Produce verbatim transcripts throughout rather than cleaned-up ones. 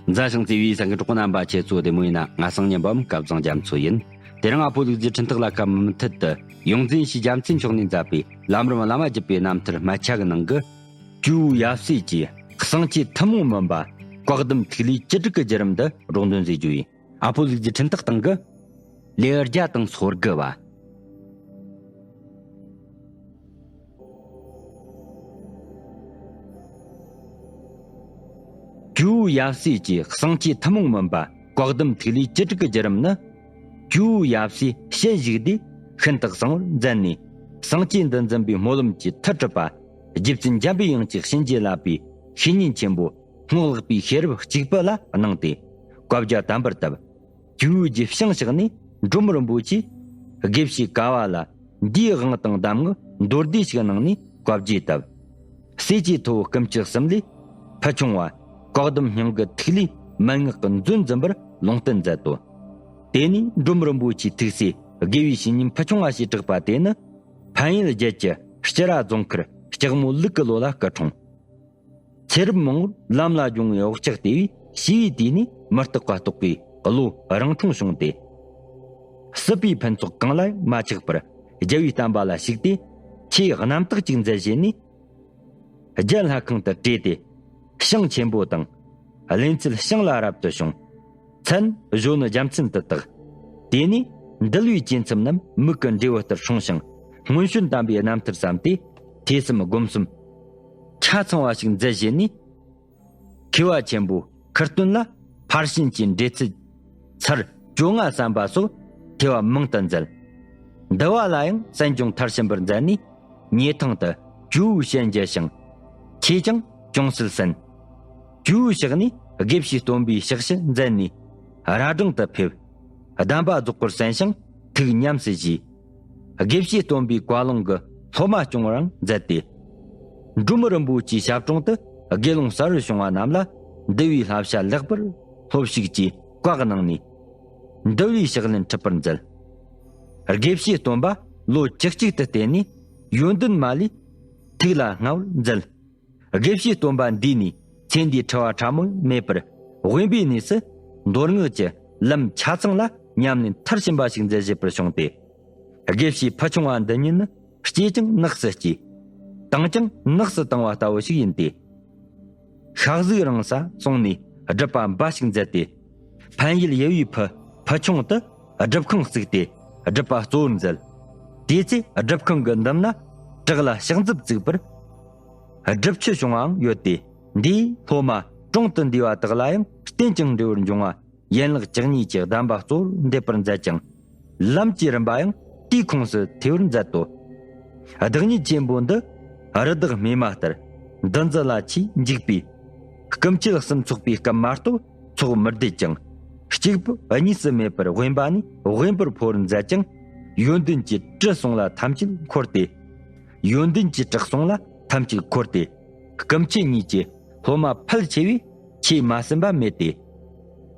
མཛའ་ཞིང་བརྩེ་བའི་ས་གི་གྲོགས་རྣམ་པ། ཁྱེད་ཚོ་བདེ་མོ་ཡིན་ན། ང་སང་ཉིན་པའམ་སྐལ་བཟང་རྒྱ་མཚོ་ཡིན། དེ་རིང་ཨ་ཕོ་ལུག་རྫི་འཕྲིན་ཐག་ལ་ཁ་མུ་མཐུད་དུ་ཡོངས་འཛིན་ཞེས་རྒྱལ་མཚན་མཆོག་ནས་མཛད་པའི་ལམ་རིམ་བླ་མ་བརྒྱུད་པའི་རྣམ་ཐར་སྨད་ཆ་གི་ནང་གི། ཇོ་བོ་ཡབ་སྲས་ཀྱི་གསང་ཆེན་ཐུན་མོང་མིན་པ་བཀའ་གདམས་ཐིག་ལེ་བཅུ་དྲུག་གི་བརྒྱུད་རིམ་འདི་སྒྲོག་འདོན་མཛད་རྒྱུ་ཡིན། ཨ་ཕོ་ལུག་རྫི་འཕྲིན་ཐག་སྟེང་གི་ལེའུ་བརྒྱ་དང་སོ་དགུ་བ། ཇོ་བོ་ཡབ་སྲས་ཀྱི་གསང་ཆེན་ཐུན་མོང་མིན་པ་བཀའ་གདམས་ཐིག་ལེ་བཅུ་དྲུག་གི་བརྒྱུད་རིམ་ནི། ཇོ་བོ་ཡབ་སྲས་ཞལ་བཞུགས་དུས་ཤིན་ཏུ་གསང་བར་མཛད་ནས། གསང་ཆེན་འདི་འཛིན་པའི་སྨོན་ལམ་གྱི་མཐུ་གྲུབ་པ། རྗེ་བཙུན་འཇམ་པའི་དབྱངས་ཀྱི་གཤིན་རྗེ་བསླབ་པའི་བཤེས་གཉེན་ཆེན་པོ་སྔགས་ལྷག་པའི་ཤེས་རབ་གཅིག་པུ་ལ་གནང་སྟེ། བཀའ་རྒྱ་དམ་པར་བཏབ། ཇོ་བོའི་རྗེས་ཕྱིང་ཞག་ནས་འབྲོམ་རིན་པོ་ཆེས་དགེ་བཤེས་ཀ་བ་ལ་འདིའི་དབང་དང་གདམས་ངག་མདོར་བསྡུས་ཤིག་གནང་ནས་བཀའ་བརྒྱད་བཏབ། སྲས་ཀྱི་ཐུ་བོ་སྐུ་མཆེད་གསུམ་ལས་ཕུ་ཆུང་བ་བཀའ་གདམས་སྙིང་གི་ཐིག་ལེ་མན་ངག་གི་མཛོད་འཛིན་པར་ལུང་བསྟན་མཛད་དོ། དེ་ནས་འབྲོམ་རིན་པོ་ཆེའི་ཐུགས་སྲས་དགེ་བའི་བཤེས་གཉེན་ཕུ་ཆུང་བ་ཞེས་གྲགས་པ་དེ་ནི། ཕན་ཡུལ་རྒྱལ་གྱི་སྤྱིར་ར་རྫོང་ཁར་ལྕགས་མོ་ལུག་གི་ལོ་ལ་སྐུ་འཁྲུངས། ཚེ་རབས་མང་པོར་ལམ་ལ་སྦྱོང་བའི་འོག་ཅག་དེ་བས་ཞི་བའི་དུས་ནས་མི་རྟག་པ་རྟོགས་པའི་བློ་རང་འཁྲུངས་བྱུང་སྟེ། སྲིད་པའི་ཕུན་ཚོགས་གང་ལ་མ་ཆགས་པར་རྒྱལ་བའི་བསྟན་པ་ལ་ཞུགས་ཏེ། ཆེས་རྣམ་དག་ཅིག་མཛད་བྱས་ནས། རྒྱལ་ལྷ་ཁང་དུ་བྲོས་ཏེ། ཞིང་ཆེན་པོ་དང་། བློན་ཚུལ་ཞིང་ལ་རབ་ཏུ་བྱུང་། མཚན་གཞོན་ནུ་རྒྱལ་མཚན་དུ་བཏགས། དེ་ནས་འདུལ་བའི་བཅས་མཚམས་རྣམས་མིག་གི་འབྲས་བུ་ལྟར་སྲུང་ཞིང་། སྔོན་བྱོན་དམ་པའི་རྣམ་ཐར་བརྩམས་ཏེ། ཐོས་བསམ་སྒོམ་གསུམ་ཆ་ཚང་བ་ཞིག་མཛད་བཞེས་ནས། མཁས་པ་ཆེན་པོ་ཁུར་སྟོན་ལ་ཕར་ཕྱིན་གྱི་འགྲེལ་ཚུལ་ཚར་བཅོ་ལྔ་བསམ་པ་སོགས་ཐེ་བ་མང་དུ་མཛད། འདུལ་བ་ལ་ཡང་གསན་སྦྱོང་མཐར་ཕྱིན་པར་མཛད་ནས། ཉེ་ཐང་དུ་ཇོ་བོའི་ཞལ་མཇལ་ཞིང་། ཆོས་ཀྱང་ཅུང་ཟད་གསན། ཇོ་བོའི་ཕྱག་ནས་དགེ་བཤེས་སྟོན་པའི་ཕྱག་ཕྱི་མཛད་ནས་རྭ་སྒྲེང་དུ་ཕེབས། གདམས་པ་རྫོགས་པར་གསན་ཞིང་ཐུགས་ཉམས་སུ་བཞེས། དགེ་བཤེས་སྟོན་པའི་བཀའ་ལུང་གི་སློབ་མ་སྐྱོང་བར་མཛད་དེ། འབྲོམ་རིན་པོ་ཆེའི་ཞབས་དྲུང་དུ་དགེ་སློང་གསར་བུ་བྱུང་བ་རྣམས་ལ་འདུལ་བའི་བསླབ་བྱ་ལེགས་པར་སློབས་ཤིག་ཅེས་བཀའ་གནང་ནས། འདུལ་བའི་ཕྱག་ལེན་ཁྲིད་པར་མཛད། དགེ་བཤེས་སྟོན་པ་ལོ་བཅུ་གཅིག་ཏུ་བསྟེན་ནས་ཡོན་ཏན་མ་ལུས་ཐུགས་ལ་མངའ་བར་མཛད། དགེ་བཤེས་སྟོན་པ་འདས་ནས་ཚེ་འདིའི་འཁྲི་བ་ཕྲ་མོ་མེད་པར་དབེན་པའི་གནས་སུ་མདོ་སྔགས་ཀྱི་ལམ་ཆ་ཚང་ལ་ཉམས་ལེན་མཐར་ཕྱིན་པ་ཞིག་མཛད་བཞེས་པར་བྱུང་སྟེ། དགེ་བཤེས་ཕུ་ཆུང་བ་འདི་ཉིད་ནི་སྐྱེས་ཀྱང་ནགས་སུ་སྐྱེས། བཏང་ཀྱང་ནགས་སུ་བཏང་བ་ལྟ་བུ་ཞིག་ཡིན་ཏེ། ཤ་གཟུགས་རིང་ས་སོང་ནས་སྒྲུབ་པ་འབའ་ཞིག་མཛད་དེ། ཕན་ཡུལ་ཡུལ་བའི་ཕུ་ཕུ་ཆུང་དུ་སྒྲུབ་ཁང་བརྩིགས་ཏེ། སྒྲུབ་པ་གཙོ་བོར་མཛད། དེའི་ཚེ་སྒྲུབ་ཁང་གི་མདུན་ན་བྲག་ལ་ཕྱག་མཛུབ་བརྩིགས་པར། སྒྲུབ་ཆུ་བྱུང་བའང་ཡོད་དེ། འདིའི་སློབ་མ་གྲོང་དུ་འདུས་པ་དག་ལ་ཡང་རྟེན་ཅིང་འབྲེལ་བར་འབྱུང་བ། ཡན་ལག་བཅུ་གཉིས་ཀྱི་གདམས་པ་གཙོ་བོར་འདེབས་པར་མཛད་ཅིང་། ལམ་གྱི་རིམ་པ་ཡང་དེའི་ཁོངས་སུ་ཐེ་བར་མཛད་དོ། བདག་ཉིད་ཆེན་པོ་འདི་རི་དྭགས་སྨྲས་མ་ལྟར་འདུ་འཛི་ལ་ཆེས་འཇིགས་པས། སྐུ་མཆེད་གསུམ་ཚོགས་པའི་སྐབས་མ་གཏོགས་ཚོགས་མི་བདེ་ཅིང་། གཅིག་པུ་གཉིས་སུ་མེད་པར་དབེན་པ་ནས་དབེན་པར་འཕོ་བར་མཛད་ཅིང་། ཡོན་ཏན་གྱི་དྲི་བསུང་ལ་ཐམས་ཅད་འཁོར་ཏེ། ཡོན་ཏན་གྱི་དྲག་སོང་ལ་ཐམས་ཅད་འཁོར་ཏེ། སྐུ་མཆེད་གཉིས་ཀྱི་སློབ་མ་ཕལ་ཆེ་བས་ཆེས་མ་ཟིན་པ་མེད་དེ།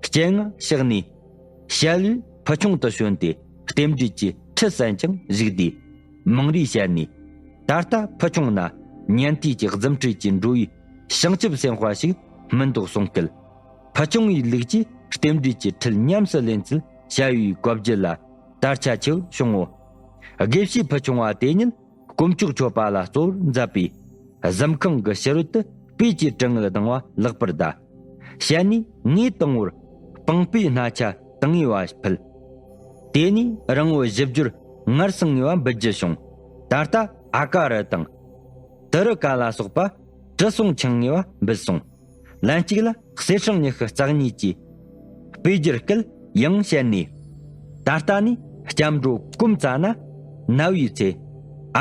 སྤྱན་སྔ་གཤེགས་ནས་ཞལ་བས་ཕུ་ཆུང་དུ་བྱོན་ཏེ་རྟེན་འབྲེལ་གྱི་ཁྲི་གསན་ཅིང་བཞུགས་དུས། མང་རིས་ཞལ་ནས། ད་ལྟ་ཕུ་ཆུང་ན་ཉན་ཐོས་ཀྱི་རྫུ་འཕྲུལ་གྱིས་འགྲོ་བའི་བྱང་ཆུབ་སེམས་དཔའ་ཞིག་མིན་འདུག་གསུང་སྐད། ཕུ་ཆུང་བའི་ལུགས་ཀྱིས་རྟེན་འབྲེལ་གྱི་ཁྲིད་ཉམས་སུ་ལེན་ཚུལ་བྱ་བའི་བཀའ་བརྒྱུད་ལ་དར་ཆ་ཆེ་བར་བྱུང་ངོ་། དགེ་བཤེས་ཕུ་ཆུང་བ་དེ་ཉིད་དཀོན་མཆོག་མཆོད་པ་ལ་གཙོ་བོར་མཛད་པས། གཟིམ་ཁང་གི་ཕྱི་རོལ་དུ་སྤོས་ཀྱི་དྲི་ངད་ལྡང་བ་ལེགས་པར་བསྡད། ཞལ་ནས་ངས་དང་པོར་སྤང་སྤོས་སྣ་ཆ་དང་ངེ་བ་ཕུལ། དེ་ནས་རིང་བོ་བཞི་བརྒྱར་ངར་སང་ངེ་བ་འབུལ་རྒྱུ་བྱུང་། ད་ལྟ་ཨ་ཀ་རུ་དང་། ཏི་རུ་ཀ་ལ་སོགས་པ་དྲི་བསུང་ཆང་ངེ་བ་འབུལ་སོང་། ལན་གཅིག་ལ་གསེར་སྲང་ཉི་ཤུ་རྩ་གཉིས་ཀྱི་སྤོས་སྒྱུར་སྐད་ཡང་བཤད་ནས། ད་ལྟ་ནས་སྐྱབས་འགྲོ་སྐོམ་ཙ་ན་ན་བའི་ཚེ།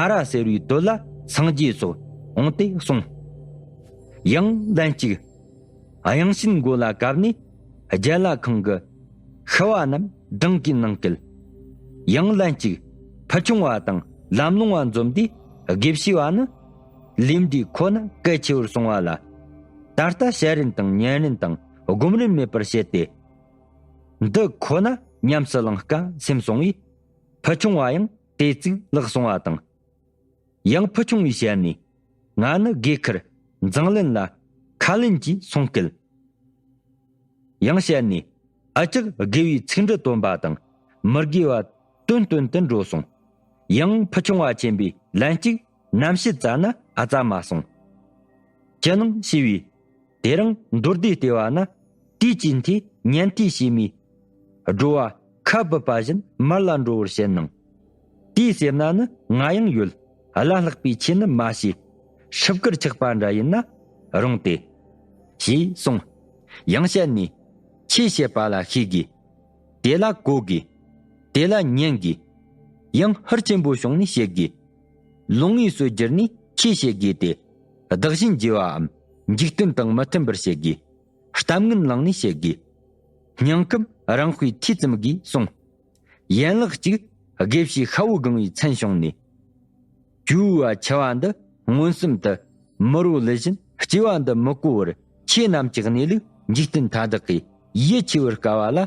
ཨ་ར་ཟེར་བའི་དོད་ལ་སངས་རྒྱས་སོགས་འོང་སྟེ་གསུངས། ཡང་ལན་གཅིག་དབྱངས་ཅན་མགོ་ལ་བཀབ་ནས་རྒྱལ་ལྷ་ཁང་གི་ཤི་བ་རྣམས་བགྲང་གིས་གནང་སྐད། ཡང་ལན་གཅིག་ཕུ་ཆུང་བ་དང་ལམ་ལྷོང་བ་འཛོམས་དུས། དགེ་བཤེས་པ་ནི་ལས་འབྲས་ཁོ་ན་གལ་ཆེ་བར་སོང་བ་ལ། ད་ལྟ་བཤད་རིན་དང་ཉན་རིན་དང་སྒོམ་རིན་མེད་པར་བཤད་དེ། འདི་ཁོ་ན་ཉམས་སུ་བླང་དཀའ་སེམས་སོང་བས། ཕུ་ཆུང་བ་ཡང་དེ་ཙིག་ལགས་སོང་བ་དང་། ཡང་ཕུ་ཆུང་བའི་ཞལ་ནས། ང་ནི་དགེ་ཁུར་མཛངས་ལན་ལ་ཁ་ལན་གྱིས་སོང་སྐད། ཡང་བཤད་ནས། ཨ་ཅག་དགེ་བའི་ཚིག་འབྲུ་བཏོན་པ་དང་། མི་དགེ་བ་བཏོན་བཏོན་དུ་འགྲོ་སོང་། ཡང་ཕུ་ཆུང་བ་ཆེན་པོས་ལན་གཅིག་རྣམ་བཤད་བཙལ་ན་ཨ་ཙ་མ་སོང་། ཅི་གནང་ཞེས་པས། དེ་རིང་མདོ་སྡེ་ལྟེ་བ་ན་དུས་ཀྱི་མཐའི་ཉན་ཐོས་ཕྱི་མའི་སྒྲོ་བ་ཁ་སྦུབ་པ་བཞིན་མར་ལ་འགྲོ་བར་བཤད་གནང་། དེའི་ཟེར་ན་ནི་ང་ཡང་ཡོད། བླ་ལྷག་པའི་ཆོས་ནི་མ་ཤེས། ཧྲིབ་དཀར་ཆགས་པ་འདྲ་ཡིན་ན་རུང་སྟེ། ཞེས་གསུངས། ཡང་བཤད་ནས། ཆོས་བཤད་པ་ལ་ཤེས་དགོས། དེ་ལ་གོ་དགོས། དེ་ལ་ཉན་དགོས། ཡང་ཧུར་ཆེན་པོ་བྱུང་ནས་བཤད་དགོས། ལོང་བའི་སྲོལ་བསྒྱུར་ནས་ཆོས་བཤད་དགོས་ཏེ། བདག་གཞན་བརྗེ་བའམ་འཇིག་རྟེན་དང་མི་མཐུན་པར་བཤད་དགོས། གཏམ་ངན་བླངས་ནས་བཤད་དགོས། སྙིང་ཁམས་རང་དཔེ་ཐོས་ཙམ་གྱིས་གསུངས། ཡན་ལག་གཅིག་དགེ་བཤེས་ཤ་བོ་སྒང་བའི་མཚན་བྱུང་ནས། ཇོ་བོ་འཆི་བ་འདི་མངོན་སུམ་དུ་མི་རོ་ལུ་བཞིན་སྐྱེ་བ་འདི་མི་གོ་བར་ཆོས་རྣམས་ཀྱི་གནས་ལུགས་འཇིག་རྟེན་མཐའ་དག་གིས་ཡིད་ཆེས་པར་དཀའ་བ་ལ།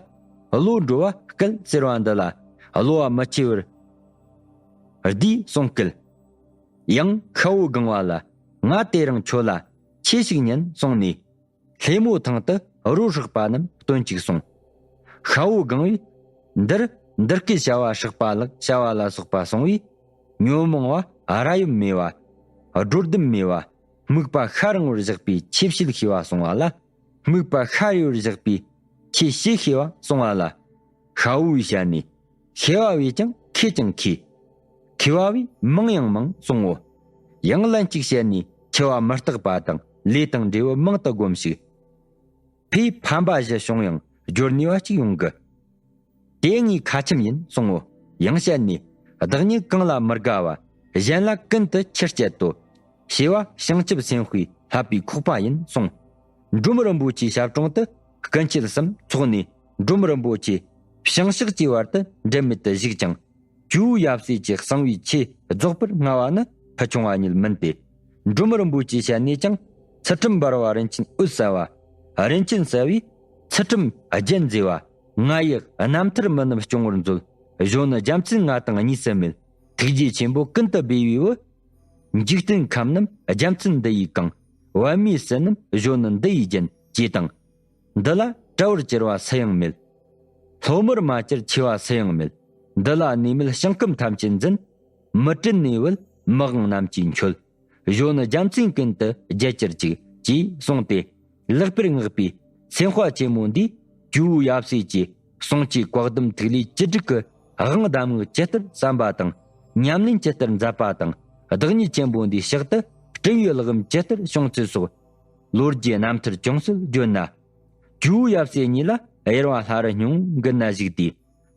བློ་འགྲོ་བ་སྐད་ཟེར་བ་འདི་ལ་བློ་བ་མི་ཆེ་བར་བདེ་གསུང་སྐད། ཡང་ཤ་བོ་སྒང་བ་ལ་ང་དེ་རིང་ཁྱོད་ལ་ཆོས་ཤིག་ཉན་གསུངས་ནས། ལྷེ་མོ་ཐང་དུ་རོ་ཧྲག་པ་རྣམས་སྟོན་ཅིག་གསུངས། ཤ་བོ་སྒང་བས་འདིར་འདི་སྐད་བྱ་བ་ཧྲག་པ་ལགས་བྱ་བ་ལ་སོགས་པ་གསུང་བས། ཉོན་མོངས་པ་རབ་དབྱིབས་མེད་པ། སྒྲོ་ལྡུམ་མེད་པ། སྨུག་པ་ཤ་རིང་བར་བཞག་པའི་ཆོས་བཤད་ཤེས་པ་གསུང་བ་ལ། སྨུག་པ་ཤ་རིང་བར་བཞག་པའི་ཆོས་བཤད་ཤེས་པ་གསུང་བ་ལ། ཤ་བོ་བའི་ཞལ་ནས། ཤེས་པ་བས་ཀྱང་མཁས་ཀྱང་མཁས། མཁས་པ་བས་མང་ཡང་མང་གསུང་ངོ་། ཡང་ལན་གཅིག་བཤད་ནས་འཆི་བ་མི་རྟག་པ་དང་ལས་དང་འབྲས་བུ་མང་དུ་སྒོམས་ཤིག་ཕས་ཕན་པ་བཞི་བྱུང་ཡང་སྦྱོར་ནུས་པ་གཅིག་ཡོང་གི། དེ་ངའི་ཁ་ཆེམས་ཡིན་གསུང་ངོ་། ཡང་བཤད་ནས། བདག་ཉིད་གང་ལ་མི་དགའ་བ། གཞན་ལ་ཀུན་ཏུ་ཆེར་སྤྱད་དོ། ཞེས་པ་བྱང་ཆུབ་སེམས་དཔའི་བསླབ་པའི་ཁོག་པ་ཡིན་གསུངས། འབྲོམ་རིན་པོ་ཆེའི་ཞབས་དྲུང་དུ་སྐུ་མཆེད་གསུམ་ཚོགས་ནས། འབྲོམ་རིན་པོ་ཆེ་བྱང་ཕྱོགས་ཀྱི་བར་དུ་འབྲལ་མེད་དུ་བཞུགས་ཀྱང་། ཇོ་བོ་ཡབ་སྲས་ཀྱི་གསང་བའི་ཆོས་རྫོགས་པར་མངའ་བ་ནི་ཕུ་ཆུང་བ་ཉིད་མིན་ཏེ། འབྲོམ་རིན་པོ་ཆེའི་ཞལ་ནས་ཀྱང་ཚུལ་ཁྲིམས་འབར་བ་རིན་ཆེན་འོད་གསལ་བ། རིན་ཆེན་གསལ་བས་ཚུལ་ཁྲིམས་རྒྱན་མཛེས་པ། ང་ཡི་རྣམ་ཐར་མི་ནུབ་སྐྱོང་བར་མཛོད། གཞོན་ནུ་རྒྱལ་མཚན་ང་དང་གཉིས་སུ་མེད། ཐུགས་རྗེ་ཆེན་པོ་ཀུན་ཏུ་སྦས་པའི་བུ། འཇིག་རྟེན་ཁམས་རྣམས་རྒྱལ་མཚན་འདི་ཡིས་གང་། པད་མའི་སྲིད་རྣམས་གཞོན་ནུ་འདི་ཡིས་བརྒྱན། ཅེས་དང་། འདི་ལ་བྲལ་བར་གྱུར་པ་སུ་ཡང་མེད། སློབ་མར་མ་གྱུར་ཆེ་བ་སུ་ཡང་མེད། འདི་ལ་གནས་མེད་ཞིང་ཁམས་ཐམས་ཅད་འཛིན། མི་བྲལ་གནས་བུད་མི་དབང་རྣམས་ཀྱིས་འཁྱོལ། གཞོན་ནུ་རྒྱལ་མཚན་ཀུན་ཏུ་རྒྱལ་གྱུར་ཅིག་ཅེས་གསུངས་ཏེ། ལེགས་པར་བསྔགས་པའི་སེམས་དཔའ་ཆེན་མོ་འདིས་ཇོ་བོ་ཡབ་སྲས་ཀྱི་གསུང་ཆོས་བཀའ་གདམས་ཐིག་ལེ་བཅུ་དྲུག་གི་དབང་གདམས་ངག་ཇི་ལྟར་བསམ་པ་དང་། ཉམས་ལེན་ཇི་ལྟར་མཛད་པ་དང་། བདག་ཉིད་ཆེན་པོ་འདིའི་ཕྱག་ཏུ་སྤྲུལ་བའི་གླུ་གམ་ཇི་ལྟར་བྱུང་ཚུལ་སོགས། ལོ་རྒྱུས་རྣམ་ཐར་ཅུང་ཟད་བརྗོད་ན། ཇོ་བོ་ཡབ་སྲས་ཉིད་ལ་གཡུར་བ་ལྷ་རི་སྙིང་པོ་མགུལ་ན་བཞུགས་ཏེ།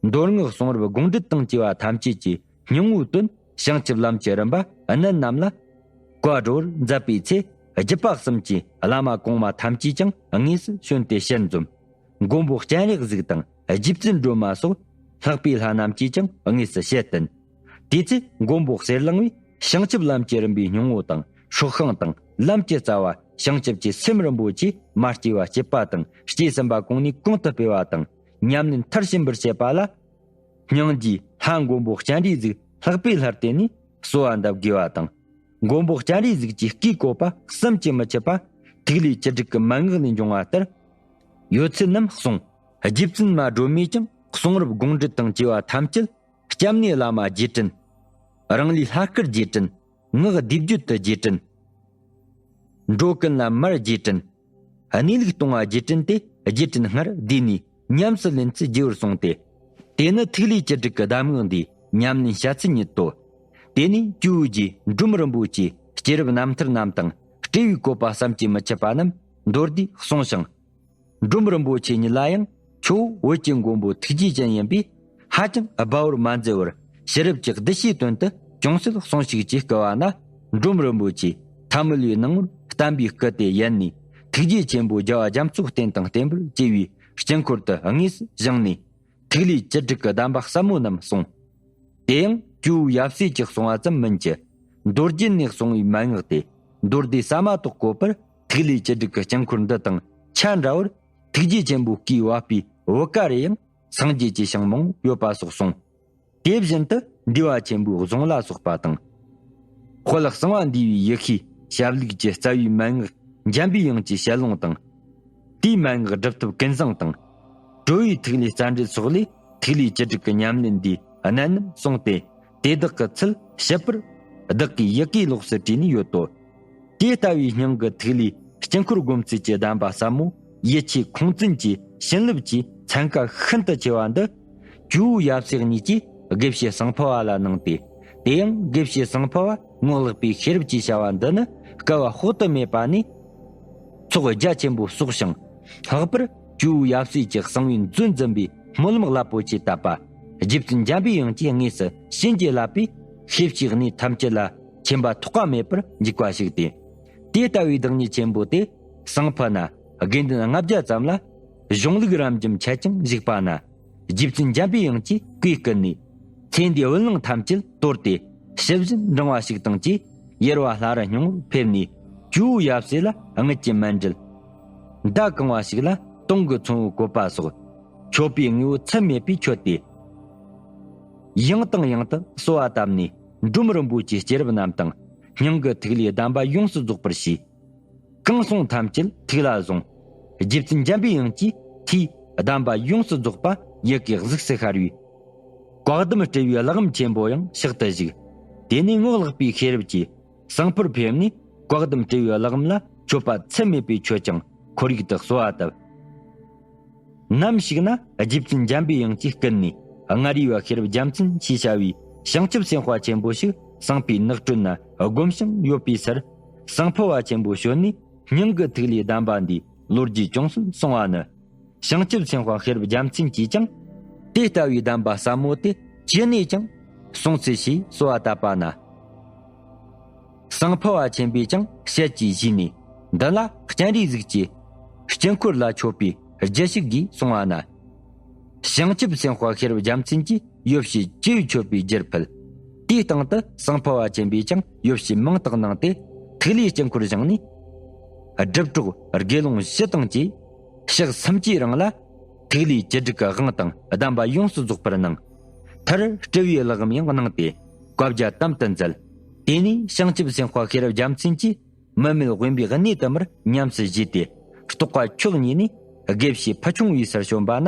མདོ་སྔགས་གསུང་རབ་དགོངས་འགྲེལ་དང་བཅས་པ་ཐམས་ཅད་ཀྱི་སྙིང་པོ་བཏོན། བྱང་ཆུབ་ལམ་གྱི་རིམ་པ་གནད་རྣམས་ལ་བཀའ་སྒྲོ་བར་མཛད་པའི་ཚེ། རྒྱུད་པ་གསུམ་གྱི་བླ་མ་གོང་མ་ཐམས་ཅད་ཀྱང་དངོས་སུ་བྱོན་ཏེ་ཞལ་འཛོམས། མགོན་པོ་སྤྱན་རས་གཟིགས་དང་རྗེ་བཙུན་སྒྲོལ་མ་སོགས་ལྷག་པའི་ལྷ་རྣམས་ཀྱིས་ཀྱང་དངོས་སུ་ཞལ་བསྟན། དེ་ཚེ་མགོན་པོ་གསེར་གླིང་བས་བྱང་ཆུབ་ལམ་གྱི་རིམ་པའི་སྙིང་པོ་དང་སྲོག་ཤིང་དང་ལམ་གྱི་རྩ་བ་བྱང་ཆུབ་ཀྱི་སེམས་རིན་པོ་ཆེ་མ་སྐྱེས་པ་སྐྱེད་པ་དང་སྐྱེས་ཟིན་པ་གོང་ནས་གོང་དུ་སྤེལ་བ་དང་ཉམས་ལེན་མཐར་ཕྱིན་པར་བྱེད་པ་ལ། སྙིང་རྗེའི་ལྷ་མགོན་པོ་སྤྱན་རས་གཟིགས་ལྷག་པའི་ལྷར་བརྟེན་ནས་གསོལ་བ་འདེབས་དགོས་པ་དང་། མགོན་པོ་སྤྱན་རས་གཟིགས་ཀྱི་བཀའི་བཀོད་པ་བསམ་གྱིས་མི་ཁྱབ་པ་ཐིག་ལེ་བཅུ་དྲུག་གི་མན་ངག་ལས་འབྱུང་བ་ལྟར་ཡོད་ཚུལ་རྣམས་གསུངས། རྗེ་བཙུན་མ་སྒྲོལ་མས་ཀྱང་གསུང་རབ་དགོངས་འགྲེལ་དང་བཅས་པ་ཐམས་ཅད་སྐྱབས་གནས་བླ་མ་རྗེས་དྲན། རང་ལུས་ལྷ་སྐུར་རྗེས་དྲན། ངག་སྡེབ་བརྗོད་དུ་རྗེས་དྲན། འགྲོ་ཀུན་ལ་མར་རྗེས་དྲན། གནས་ལུགས་སྟོང་བ་རྗེས་དྲན་ཏེ་རྗེས་དྲན་སྔར་བསྡུས་ནས་ཉམས་སུ་ལེན་ཚུལ་རྒྱས་པར་གསུངས་ཏེ། དེ་ནི་ཐིག་ལེ་བཅུ་དྲུག་གི་གདམས་ངག་འདིའི་ཉམས་ལེན་བྱ་ཚུལ་ཉིད་དོ། དེ་ནས་ཇོ་བོ་རྗེ་འབྲོམ་རིན་པོ་ཆེའི་སྐྱེས་རབས་རྣམ་ཐར་རྣམས་དང་སྤྲེའུའི་བཀོད་པ་བསམ་གྱིས་མི་ཁྱབ་པ་རྣམས་མདོར་བསྡུས་གསུངས་ཤིང་། འབྲོམ་རིན་པོ་ཆེ་ཉིད་ལ་ཡང་ཁྱོད་བོད་ཀྱི་མགོན་པོ་ཐུགས་རྗེ་ཅན་ཡིན་པས་ཧ་ཅང་སྦ་བར་མ་མཛད་པར་ཕྱི་རབས་ཀྱི་གདུལ་བྱའི་དོན་དུ་ཅུང་ཟད་གསུངས་ཤིག་ཅེས་བསྐུལ་བ་ན། འབྲོམ་རིན་པོ་ཆེས་ཐ་མལ་པའི་སྣང་ངོར་བསྟན་པའི་སྐུ་དེ་ཡལ་ནས་ཐུགས་རྗེ་ཆེན་པོ་རྒྱལ་བ་རྒྱ་མཚོ་བསྟན་དང་བསྟན་པར་བཅས་པའི་དཀྱིལ་འཁོར་དུ་དངོས་སུ་བཞེངས་ནས་ཐིག་ལེ་བཅུ་དྲུག་གི་གདམས་པ་ཟབ་མོ་རྣམས་གསུངས། དེ་ཡང་ཇོ་བོ་ཡབ་སྲས་ཀྱིས་གསུངས་པ་ཙམ་མིན་གྱི། མདོ་རྒྱུད་ནས་གསུངས་པའི་མན་ངག་སྟེ། མདོ་སྡེ་ཟ་མ་ཏོག་བཀོད་པར་ཐིག་ལེ་བཅུ་དྲུག་གི་དཀྱིལ་འཁོར་འདི་དང་ཆ་འདྲ་བར་ཐུགས་རྗེ་ཆེན་པོའི་བཀའི་བབས་པའི་བུ་ག་རེ་ཡང་སངས་རྒྱས་ཀྱི་ཞིང་མང་པོ་ཡོད་པ་སོགས་གསུངས། དེ་བཞིན་དུ་འདུས་པ་ཆེན་པོའི་གཟུངས་ལ་སོགས་པ་དང་། དཔལ་གསང་བ་འདུས་པའི་ཡེ་ཤེས་ཞབས་ལུགས་ཀྱི་རྩ་བའི་མན་ངག་འཇམ་པའི་དབྱངས་ཀྱི་ཞལ་ལུང་དང་། དེའི་མན་ངག་སྒྲུབ་ཐབས་ཀུན་བཟང་དང་། གྲོ་བོའི་ཐིག་ལེ་རྩ་འགྲེལ་སོགས་ལས་ཐིག་ལེ་བཅུ་དྲུག་གི་ཉམས་ལེན་འདིའི་གནད་རྣམས་གསུངས་ཏེ། དེ་དག་གི་ཚུལ་ཞིབ་པར་བདག་གིས་ཡི་གེའི་ལོགས་སུ་བྲིས་ནས་ཡོད་དོ། དེ་ལྟ་བུའི་སྙིང་གི་ཐིག་ལེའི་དཀྱིལ་འཁོར་སྒོམ་ཚུལ་གྱི་གདམས་པ་ཟབ་མོ། ཡིད་ཆེས་ཁུངས་བཙུན་གྱི་བྱིན་རླབས་ཀྱི་ཚན་ཁ་ཤིན་ཏུ་ཆེ་བ་འདི། ཇོ་བོ་ཡབ་སྲས་གཉིས་ཀྱིས་དགེ་བཤེས་ཟང་ཕུ་བ་ལ་གནང་སྟེ། དེ་ཡང་དགེ་བཤེས་ཟང་ཕུ་བ་ངོ་ལེགས་པའི་ཤེས་རབ་ཀྱི་བྱ་བ་འདི་ནི་སྐལ་བ་དཔག་ཏུ་མེད་པ་ནས། ཚོགས་རྒྱ་ཆེན་པོ་གསོག་ཞིང་། ལྷག་པར་ཇོ་བོ་ཡབ་སྲས་ཀྱི་གསང་བའི་མཛོད་འཛིན་པའི་སྨོན་ལམ་རླབས་པོ་ཆེ་བཏབ་པ། རྗེ་བཙུན་འཇམ་པའི་དབྱངས་ཀྱིས་དངོས་སུ་བྱིན་གྱིས་བརླབས་པས། ཤེས་བྱའི་གནས་ཐམས་ཅད་ལ་མཁྱེན་པ་ཐོགས་པ་མེད་པར་འཇུག་པ་ཞིག་སྟེ། དེ་ལྟ་བུའི་བདག་ཉིད་ཆེན་པོ་དེ་ཟང་ཕུ་ན་དགེ་འདུན་ལྔ་བརྒྱ་ཙམ་ལ་གཞུང་ལུགས་རབ་འབྱམས་འཆད་ཅིང་བཞུགས་པ་ན། རྗེ་བཙུན་འཇམ་པའི་དབྱངས་ཀྱིས་བཀས་བསྐུལ་ནས། ཚེ་འདིའི་བུན་ལོང་ཐམས་ཅད་དོར་ཏེ། ཞི་བཞིན་འབྲང་བ་ཞིག་དང་བཅས། ཡེར་བ་ལྷ་རུ་སྙིང་པོར་ཕེབས་ནས། ཇོ་བོ་ཡབ་སྲས་ལ་རྔུལ་གྱི་མཎྜལ། མདའ་གང་བ་ཞིག་ལ་དུང་གི་ཚོམ་བུ་བཀོད་པ་སོགས། མཆོད་པའི་དངོས་པོ་ཚད་མེད་པས་མཆོད་དེ། ཡང་དང་ཡང་དུ་གསོལ་བ་བཏབ་ནས། འབྲོམ་རིན་པོ་ཆེའི་སྐྱེས་རབས་རྣམས་དང་། སྙིང་གི་ཐིག་ལེའི་གདམས་པ་ཡོངས་སུ་རྫོགས་པར་བྱས། གང་གསུང་ཐམས་ཅད་ཐུགས་ལ་བཟུང་། རྗེ་བཙུན་འཇམ་པའི་དབྱངས་ཀྱིས་ཐུགས་གདམས་པ་ཡོངས་སུ་རྫོགས་པ་ཡི་གེ་གཟུགས་སུ་ཤར་བའི། བཀའ་གདམས་སྤྲུལ་པའི་གླེགས་བམ་ཆེན་པོ་ཡང་ཕྱག་ཏུ་བཞེས། དེ་ནས་ངོ་ལེགས་པའི་ཤེས་རབ་ཀྱིས་ཟང་ཕུར་ཕེབས་ནས། བཀའ་གདམས་སྤྲུལ་པའི་གླེགས་བམ་ལ་མཆོད་པ་ཚད་མེད་པས་མཆོད་ཅིང་ཁོར་ཡུག་ཏུ་གསོལ་བ་བཏབ། ནམ་ཞིག་ན་རྗེ་བཙུན་འཇམ་པའི་དབྱངས་ཀྱིས་བསྐུལ་ནས། མངའ་རིས་པ་ཤེས་རབ་རྒྱལ་མཚན་ཞེས་བྱ་བའི་བྱང་ཆུབ་སེམས་དཔའ་ཆེན་པོ་ཞིག་ཟང་ཕུའི་ནགས་ཁྲོད་ན་བསྒོམ་ཞིང་ཡོད་པའི་སར། ཟང་ཕུ་བ་ཆེན་པོ་བྱོན་ནས། སྙིང་གི་ཐིག་ལེའི་གདམས་པ་འདིའི་ལོ་རྒྱུས་ཅུང་ཟད་གསུང་བ་ནི། བྱང་ཆུབ་སེམས་དཔའ་ཤེས་རབ་རྒྱལ་མཚན་གྱིས་ཀྱང་། དེ་ལྟ་བུའི་གདམས་པ་ཟབ་མོ་དེ་ཅི་ནས་ཀྱང་གསུང་འཚལ་ཞེས་གསོལ་བ་བཏབ་པ་ན། ཟང་ཕུ་བ་ཆེན་པོས་ཀྱང་ཞལ་གྱིས་བཞེས་ནས། འདི་ལ་སྤྱན་རས་གཟིགས་ཀྱི་དཀྱིལ་འཁོར་ལ་མཆོད་པའི་རྒྱུ་ཞིག་གིས་གསུང་བ་ན། བྱང་ཆུབ་སེམས་དཔའ་ཤེས་རབ་རྒྱལ་མཚན་གྱིས་ཡོ་བྱད་བཅུ་མཆོད་པའི་རྒྱུར་ཕུལ། དེའི་སྟེང་དུ་ཟང་ཕུ་བ་ཆེན་པོས་ཀྱང་ཡོ་བྱད་མང་དག་གནང་སྟེ། ཐིག་ལེའི་དཀྱིལ་འཁོར་བཞེངས་ནས། སྒྲུབ་གྲོགས་དགེ་སློང་བཞི་དང་བཅས། ཕྱག་སུམ་ཅུའི་རིང་ལ་ཐིག་ལེ་བཅུ་དྲུག་གི་དབང་དང་གདམས་པ་ཡོངས་སུ་རྫོགས་པར་གནང་། མཐར་སྤྲུལ་པའི་གླེགས་བམ་ཡང་གནང་སྟེ་བཀའ་རྒྱ་དམ་དུ་མཛད། དེ་ནས་བྱང་ཆུབ་སེམས་དཔའ་ཤེས་རབ་རྒྱལ་མཚན་གྱིས་མི་མེད་དབེན་པའི་གནས་དུ་མར་ཉམས་སུ་བཞེས་ཏེ། རྟོགས་པ་མཆོག་བརྙེས་ནས་དགེ་བཤེས་ཕུ་ཆུང་པའི་སར་བྱོན་པ་ན།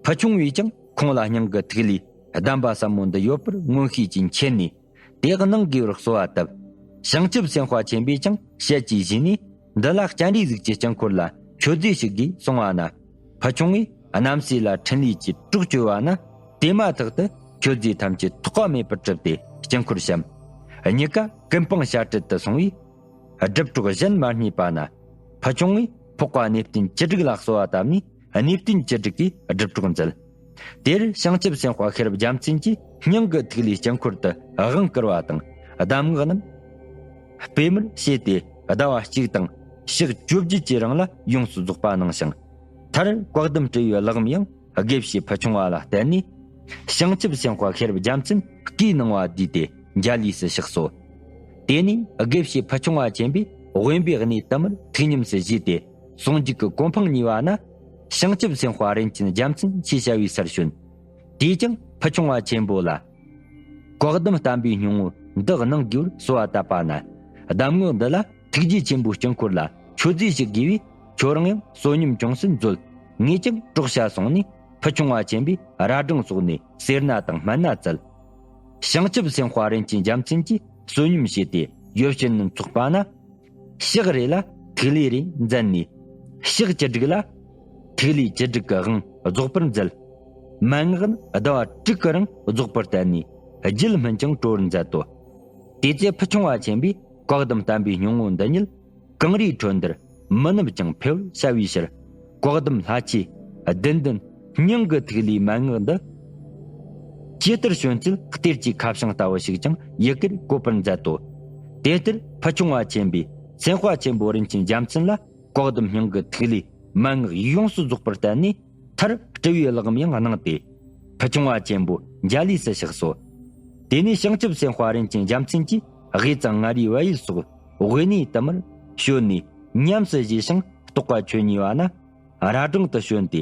ཕུ་ཆུང་པས་ཀྱང་ཁོང་ལ་སྙིང་གི་ཐིག་ལེའི་གདམས་པ་ཟབ་མོ་འདི་ཡོད་པར་མངོན་ཤེས་ཀྱིས་མཁྱེན་ནས། དེ་གནང་དགོས་པར་གསོལ་བ་བཏབ། བྱང་ཆུབ་སེམས་དཔའ་ཆེན་པོས་ཀྱང་ཞལ་གྱིས་བཞེས་ནས། འདི་ལ་སྤྱན་རས་གཟིགས་ཀྱི་དཀྱིལ་འཁོར་ལ་མཆོད་རྫས་ཤིག་གིས་གསུང་བ་ན། ཕུ་ཆུང་པས་རྣམ་ཤེས་ལ་ཕྲིན་ལས་ཀྱི་གྲོགས་བཅོལ་བ་ན། དེ་མ་ཐག་ཏུ་མཆོད་རྫས་ཐམས་ཅད་ཐོགས་པ་མེད་པར་གྲུབ་སྟེ་དཀྱིལ་འཁོར་བཤམས། གཉིས་ཀ་ཀུན་སྤངས་བྱ་སྤྲེལ་དུ་སོང་བས། སྒྲུབ་གྲོགས་གཞན་མ་རྙེད་པ་ན། ཕུ་ཆུང་པས་འཕགས་པ་གནས་བརྟན་བཅུ་དྲུག་ལ་གསོལ་བ་བཏབ་ནས། གནས་བརྟན་བཅུ་དྲུག་གིས་སྒྲུབ་གྲོགས་མཛད། དེར་བྱང་ཆུབ་སེམས་དཔའ་ཤེས་རབ་རྒྱལ་མཚན་གྱིས་སྙིང་གི་ཐིག་ལེའི་དཀྱིལ་འཁོར་དུ་དབང་བསྐུར་བ་དང་། གདམས་ངག་རྣམས་སྤེལ་མར་བྱས་ཏེ། ཟླ་བ་གཅིག་དང་ཞག་བཅོ་བརྒྱད་ཀྱི་རིང་ལ་ཡོངས་སུ་རྫོགས་པ་གནང་ཞིང་། མཐར་བཀའ་གདམས་སྤྲུལ་པའི་གླེགས་བམ་ཡང་དགེ་བཤེས་ཕུ་ཆུང་པ་ལ་གཏད་ནས། བྱང་ཆུབ་སེམས་དཔའ་ཤེས་རབ་རྒྱལ་མཚན་བཀའི་གནང་བ་བསྡུས་ཏེ་འཇའ་ལུས་སུ་གཤེགས་སོ། དེ་ནས་དགེ་བཤེས་ཕུ་ཆུང་པ་ཆེན་པོས་དབེན་པའི་གནས་དུ་མར་ཐུགས་ཉམས་སུ་བཞེས་ཏེ། ཟུང་འཇུག་གི་གོ་འཕང་བརྙེས་པ་ན། བྱང་ཆུབ་སེམས་དཔའ་རིན་ཆེན་རྒྱལ་མཚན་ཞེས་བྱ་བའི་སར་བྱོན། དེས་ཀྱང་ཕུ་ཆུང་པ་ཆེན་པོ་ལ། བཀའ་གདམས་བསྟན་པའི་སྙིང་པོ་འདི་གནང་དགོས་པར་གསོལ་བ་བཏབ་པ་ན། གདམས་ངག་འདི་ལ་ཐུགས་རྗེ་ཆེན་པོའི་དཀྱིལ་འཁོར་ལ་མཆོད་རྫས་ཤིག་དགོས་པས། ཁྱོད་རང་ཡང་བསོད་སྙོམས་ཅུང་ཟད་མཛོད། ངས་ཀྱང་གྲོགས་ཞེས་གསུངས་ནས། ཕུ་ཆུང་པ་ཆེན་པོས་ར་སྦྲང་སོགས་ནས་སེར་སྣ་དང་སྨན་སྣ་བཙལ། བྱང་ཆུབ་སེམས་དཔའ་རིན་ཆེན་རྒྱལ་མཚན་གྱིས་བསོད་སྙོམས་བྱས་ཏེ་ཡོ་བྱད་རྣམས་ཚོགས་པ་ན། ཞག་རེ་ལ་ཐིག་ལེ་རེ་མཛད་ནས། ཞག་བཅུ་དྲུག་ལ་ཐིག་ལེ་བཅུ་དྲུག་གི་དབང་རྫོགས་པར་མཛད། མན་ངག་ནི་ཟླ་བ་དྲུག་གི་རིང་རྫོགས་པར་བསྟན་ནས། རྒྱུད་སྨིན་ཅིང་གྲོལ་བར་མཛད་དོ། དེ་ཚེ་ཕུ་ཆུང་པ་ཆེན་པོས་བཀའ་གདམས་བསྟན་པའི་སྙིང་པོ་འདི་ཉིད། གངས་རིའི་ཁྲོད་འདིར་མི་ནུབ་ཅིང་འཕེལ་བར་བྱ་བའི་ཕྱིར། བཀའ་གདམས་ལྷ་ཆོས་བདུན་ལྡན་སྙིང་གི་ཐིག་ལེའི་མན་ངག་འདི། ཇི་ལྟར་བྱོན་ཚུལ་གཏེར་གྱི་ཁ་བྱང་ལྟ་བུ་ཞིག་ཀྱང་ཡི་གེར་བཀོད་པར་མཛད་དོ། དེ་ལྟར་ཕུ་ཆུང་པ་ཆེན་པོས་སེམས་དཔའ་ཆེན་པོ་རིན་ཆེན་རྒྱལ་མཚན་ལ་བཀའ་གདམས་སྙིང་གི་ཐིག་ལེའི་མན་ངག་ཡོངས་སུ་རྫོགས་པར་བསྟན་ནས། མཐར་སྤྲུལ་པའི་གླེགས་བམ་ཡང་གནང་སྟེ། ཕུ་ཆུང་པ་ཆེན་པོ་འཇའ་ལུས་སུ་གཤེགས་སོ། དེ་ནས་བྱང་ཆུབ་སེམས་དཔའ་རིན་ཆེན་རྒྱལ་མཚན་གྱིས་དབུས་གཙང་མངའ་རིས་བལ་ཡུལ་སོགས་དབེན་གནས་དུ་མར་བྱོན་ནས་ཉམས་སུ་བཞེས་ཤིང་རྟོགས་པ་ཆོས་ཉིད་པ་ན། ར་སྦྲང་དུ་བྱོན་ཏེ།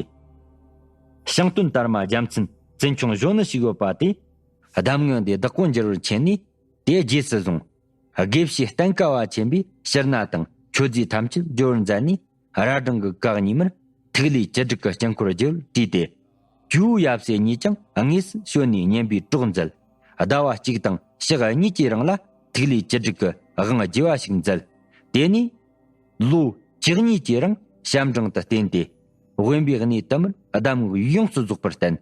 ཤིང་སྟོན་དར་མ་རྒྱལ་མཚན་བཙུན་ཆུང་གཞོན་ནུ་ཞིག་ཡོད་པ་དེས་གདམས་ངག་འདི་བདག་པོ་འགྱུར་བར་མཁྱེན་ནས། དེ་རྗེས་སུ་བཟུང་། དགེ་བཤེས་སྟན་ཀ་བ་ཆེན་པོས་ཕྱིར་ན་དང་མཆོད་རྫས་ཐམས་ཅད་སྦྱོར་བར་མཛད་ནས། ར་སྦྲང་གི་གག་ཉིན་མར་ ཐིག་ལེ་བཅུ་དྲུག་གི་དཀྱིལ་འཁོར་བརྗེ་བར་བྲིས་ཏེ། ཇོ་བོ་ཡབ་སྲས་གཉིས་ཀྱང་དངོས་སུ་བྱོན་ནས་བསྙེན་པའི་གྲོགས་མཛད། ཟླ་བ་གཅིག་དང་ཞག་གཉིས་ཀྱི་རིང་ལ་ཐིག་ལེ་བཅུ་དྲུག་གི་དབང་བགྱི་བ་ཞིག་མཛད། དེ་ནས་ལོ་བཅུ་གཉིས་ཀྱི་རིང་ཞབས་འབྲིང་དུ་བསྟེན་ཏེ། དབེན་པའི་གནས་དུ་མར་གདམས་ངག་ཡོངས་སུ་རྫོགས་པར་བསྟན།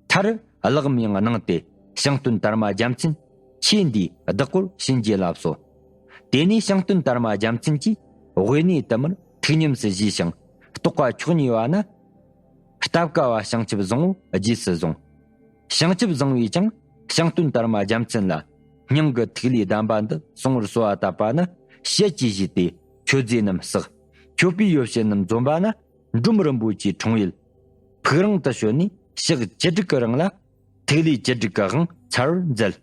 མཐར་གླེགས་བམ་ཡང་གནང་སྟེ། ཞིང་སྟོན་དར་མ་རྒྱལ་མཚན་ཆོས་འདིའི་བདག་པོར་བྱིན་གྱིས་བརླབས་སོ། དེ་ནས་ཞིང་སྟོན་དར་མ་རྒྱལ་མཚན་གྱིས་དབེན་གནས་དུ་མར་ཐུགས་ཉམས་སུ་བཞེས་ཤིང་རྟོགས་པ་མཆོག་བརྙེས་པ་ན། སྟབས་ཀ་བ་བྱང་ཆུབ་བཟང་པོ་རྗེས་སུ་བཟུང་། བྱང་ཆུབ་བཟང་པོས་ཀྱང་ཞིང་སྟོན་དར་མ་རྒྱལ་མཚན་ལ། སྙིང་གི་ཐིག་ལེའི་གདམས་པ་འདི་གསུང་བར་གསོལ་བ་བཏབ་པ་ན། ཞལ་གྱིས་བཞེས་ཏེ་མཆོད་རྫས་རྣམས་བསགས། མཆོད་པའི་ཡོ་བྱད་རྣམས་འཛོམས་པ་ན། འབྲོམ་རིན་པོ་ཆེའི་འཁྲུངས་ཡུལ་ཕུག་རོང་དུ་བྱོན་ནས་ཞག་བཅུ་དྲུག་གི་རིང་ལ་ཐིག་ལེ་བཅུ་དྲུག་གི་དབང་ཚར་བར་མཛད།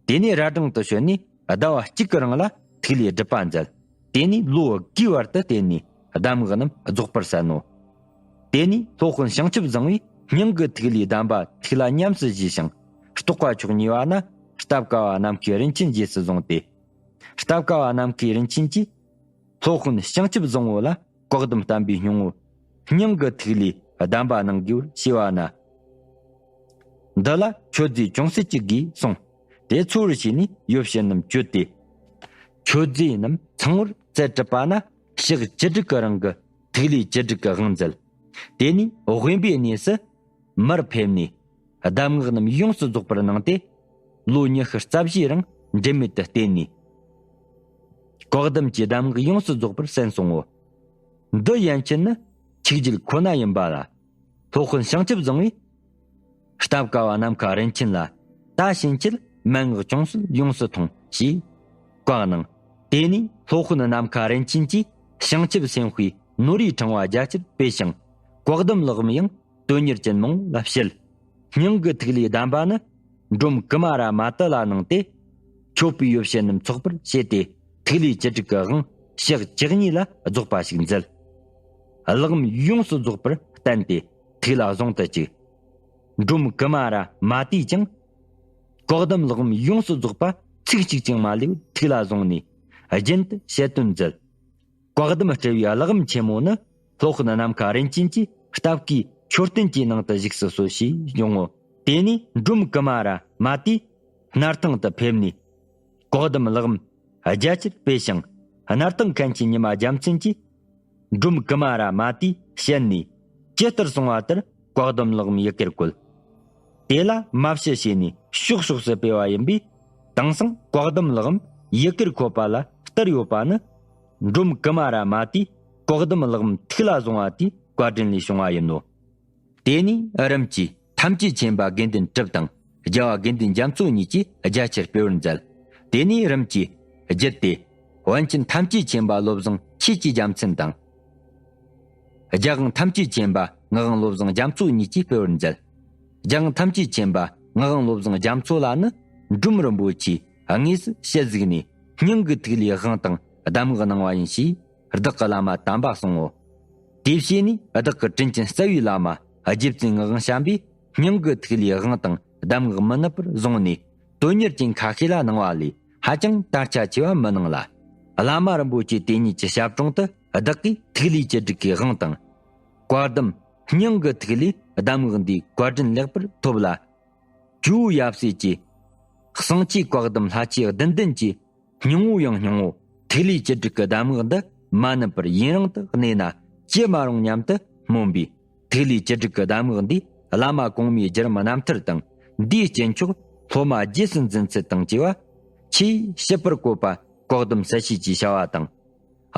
དེ་ནས་ར་སྒྲེང་དུ་བྱོན་ནས་ཟླ་བ་གཅིག་གི་རིང་ལ་ཐིག་ལེའི་སྒྲུབ་པ་མཛད། དེ་ནས་ལོ་དགུའི་བར་དུ་བསྟེན་ནས་གདམས་ངག་རྣམས་རྫོགས་པར་གསན་ནོ། དེ་ནས་སློབ་དཔོན་བྱང་ཆུབ་བཟང་པོས་སྙིང་གི་ཐིག་ལེའི་གདམས་པ་ཐུགས་ལ་ཉམས་སུ་བཞེས་ཤིང་རྟོགས་པ་མཆོག་བརྙེས་པ་ན། སྟབས་ཀ་བ་ནམ་མཁའི་རིན་ཆེན་རྗེས་སུ་བཟུང་སྟེ། སྟབས་ཀ་བ་ནམ་མཁའི་རིན་ཆེན་གྱིས་སློབ་དཔོན་བྱང་ཆུབ་བཟང་པོ་ལ་བཀའ་གདམས་བསྟན་པའི་སྙིང་པོ། སྙིང་གི་ཐིག་ལེའི་གདམས་པ་གནང་དགོས་པར་བྱས་པ་ན། འདི་ལ་མཆོད་རྫས་ཅུང་ཟད་ཅིག་དགོས་གསུངས། དེ་འཚོལ་བར་བྱས་ནས་ཡོ་བྱད་རྣམས་བཅོལ་ཏེ། མཆོད་རྫས་རྣམས་ཚང་བར་རྩད་གྲུབ་པ་ན། ཞག་བཅུ་དྲུག་གི་རིང་གི་ཐིག་ལེ་བཅུ་དྲུག་གི་དབང་མཛད། དེ་ནས་དབེན་པའི་གནས་སུ་མར་ཕེབས་ནས་གདམས་ངག་རྣམས་ཡོངས་སུ་རྫོགས་པར་གནང་སྟེ། ལོ་ཉི་ཤུ་རྩ་བཞིའི་རིང་འབྲལ་མེད་དུ་བསྟེན་ནས། བཀའ་གདམས་ཀྱི་གདམས་ངག་ཡོངས་སུ་རྫོགས་པར་གསན་སོང་ངོ་། འདི་ཡན་ཆད་ནི་ཆིག་བརྒྱུད་ཁོ་ན་ཡིན་པ་ལ། སློབ་དཔོན་བྱང་ཆུབ་བཟང་པོས་སྟབས་ཀ་བ་ནམ་མཁའ་རིན་ཆེན་ལ། ད་ཕྱིན་ཆད་མན་ངག་ཅུང་ཟད་ཡོངས་སུ་ཐོངས་ཞེས་བཀའ་གནང་། དེ་ནས་སློབ་དཔོན་ནམ་མཁའ་རིན་ཆེན་གྱིས་བྱང་ཆུབ་སེམས་དཔའི་ནོར་བུའི་ཕྲེང་བ་རྒྱ་ཆེར་སྤེལ་ཞིང་། བཀའ་གདམས་ལེགས་བམ་ཡང་དོན་གཉེར་ཅན་མང་པོ་ལ་བཤད། སྙིང་གི་ཐིག་ལེའི་གདམས་པ་ནི་འབྲོམ་ཀུ་མ་ར་མ་ཏི་ལ་གནང་སྟེ། མཆོད་པའི་ཡོ་བྱད་རྣམས་ཚོགས་པར་བྱས་ཏེ། ཐིག་ལེ་བཅུ་དྲུག་གི་དབང་ཞག་བཅུ་གཉིས་ལ་རྫོགས་པ་ཞིག་མཛད། གླེགས་བམ་ཡོངས་སུ་རྫོགས་པར་བསྟན་ཏེ་ཐུགས་ལ་བཟུང་དུ་བཅུག། འབྲོམ་ཀུ་མ་ར་མ་ཏིས་ཀྱང་། བཀའ་གདམས་གླེགས་བམ་ཡོངས་སུ་རྫོགས་པ་ཚིག་གཅིག་ཀྱང་མ་ལུས་ཐུགས་ལ་བཟུང་ནས་རྒྱུན་དུ་བཤད་དོན་མཛད། བཀའ་གདམས་སྤྲུལ་པའི་གླེགས་བམ་ཆེན་མོ་ནི་སློབ་དཔོན་ནམ་མཁའ་རིན་ཆེན་གྱིས་སྟབས་ཀའི་མཆོད་རྟེན་གྱི་ནང་དུ་བཞུགས་སུ་གསོལ་ཞེས་འབྱུང་ངོ་། དེ་ནས་འབྲོམ་ཀུ་མ་ར་མ་ཏི་སྣར་ཐང་དུ་ཕེབས་ནས་བཀའ་གདམས་གླེགས་བམ་རྒྱ་ཆེར་སྤེལ་ཞིང་། སྣར་ཐང་མཁན་ཆེན་ཉི་མ་རྒྱལ་མཚན་གྱིས་འབྲོམ་ཀུ་མ་ར་མ་ཏིའི་ཞལ་ནས་ཇི་ལྟར་གསུངས་པ་ལྟར་བཀའ་གདམས་གླེགས་བམ་ཡི་གེར་བཀོད། དེ་ལ་མ་ཕྱི་བྱས་ནས་ཕྱོགས་ཕྱོགས་སུ་སྤེལ་བ་ཡིན་པས། དེང་སང་བཀའ་གདམས་གླེགས་བམ་ཡི་གེར་འཁོད་པ་ལ་བསྟར་ཡོད་པ་ནི། འབྲོམ་ཀུ་མ་ར་མ་ཏིས་བཀའ་གདམས་གླེགས་བམ་ཐུགས་ལ་བཟུང་བ་དེའི་བཀའ་དྲིན་ལས་བྱུང་བ་ཡིན་ནོ། དེ་ནས་རིམ་གྱིས་ཐམས་ཅད་མཁྱེན་པ་དགེ་འདུན་གྲུབ་དང་རྒྱལ་བ་དགེ་འདུན་རྒྱ་མཚོ་གཉིས་ཀྱིས་རྒྱ་ཆེར་སྤེལ་བར་མཛད། དེ་ནས་རིམ་གྱིས་བརྒྱུད་དེ་པཎ་ཆེན་ཐམས་ཅད་མཁྱེན་པ་བློ་བཟང་ཆོས་ཀྱི་རྒྱལ་མཚན་དང་། རྒྱལ་དབང་ཐམས་ཅད་མཁྱེན་པ་ངག་དབང་བློ་བཟང་རྒྱ་མཚོ་གཉིས་ཀྱིས་སྤེལ་བར་མཛད། རྒྱལ་དབང་ཐམས་ཅད་མཁྱེན་པ་ངག་དབང་བློ་བཟང་རྒྱ་མཚོ་ལ་ནི་འབྲོམ་རིན་པོ་ཆེས་དངོས་སུ་ཞལ་གཟིགས་ནས་སྙིང་གི་ཐིག་ལེའི་དབང་དང་གདམས་ངག་གནང་བ་ཡིན་ཞེས་བདག་གི་བླ་མ་དམ་པ་གསུང་ངོ་། དེ་བྱས་ནས་བདག་གི་དྲིན་ཅན་རྩ་བའི་བླ་མ་རྗེ་བཙུན་ངག་དབང་བྱམས་པས་སྙིང་གི་ཐིག་ལེའི་དབང་དང་གདམས་ངག་མི་ནུབ་པར་བཟུང་ནས། དོན་གཉེར་ཅན་ཁ་ཤས་ལ་གནང་བ་ལས་ཧ་ཅང་དར་ཆ་ཆེ་བ་མི་གནང་ལ། བླ་མ་རིན་པོ་ཆེ་དེ་ཉིད་ཀྱི་ཞབས་དྲུང་དུ་བདག་གིས་ཐིག་ལེ་བཅུ་དྲུག་གི་དབང་དང་། བཀའ་གདམས་སྙིང་གི་ཐིག་ལེའི་གདམས་ངག་འདིའི་བཀའ་དྲིན་ལེགས་པར་ཐོབ་ལ། ཇོ་བོ་ཡབ་སྲས་ཀྱི་གསང་ཆེན་བཀའ་གདམས་ལྷ་ཆོས་བདུན་ལྡན་གྱི་སྙིང་པོ་ཡང་སྙིང་པོ་ཐིག་ལེ་བཅུ་དྲུག་གི་གདམས་ངག་འདི་མ་ནུབ་པར་ཡུན་རིང་དུ་གནས་ན་ཅི་མ་རུང་སྙམ་དུ་སྨོན་པས། ཐིག་ལེ་བཅུ་དྲུག་གི་གདམས་ངག་འདིས་བླ་མ་གོང་མའི་བརྒྱུད་རིམ་རྣམ་ཐར་དང་། འདིའི་སྐྱེས་མཆོག་སློབ་མ་རྗེས་སུ་འཛིན་ཚུལ་དང་བཅས་པ། ཆེས་ཞིབ་པར་བཀོད་པ་བཀའ་གདམས་གསལ་བྱེད་ཀྱི་བྱ་བ་དང་།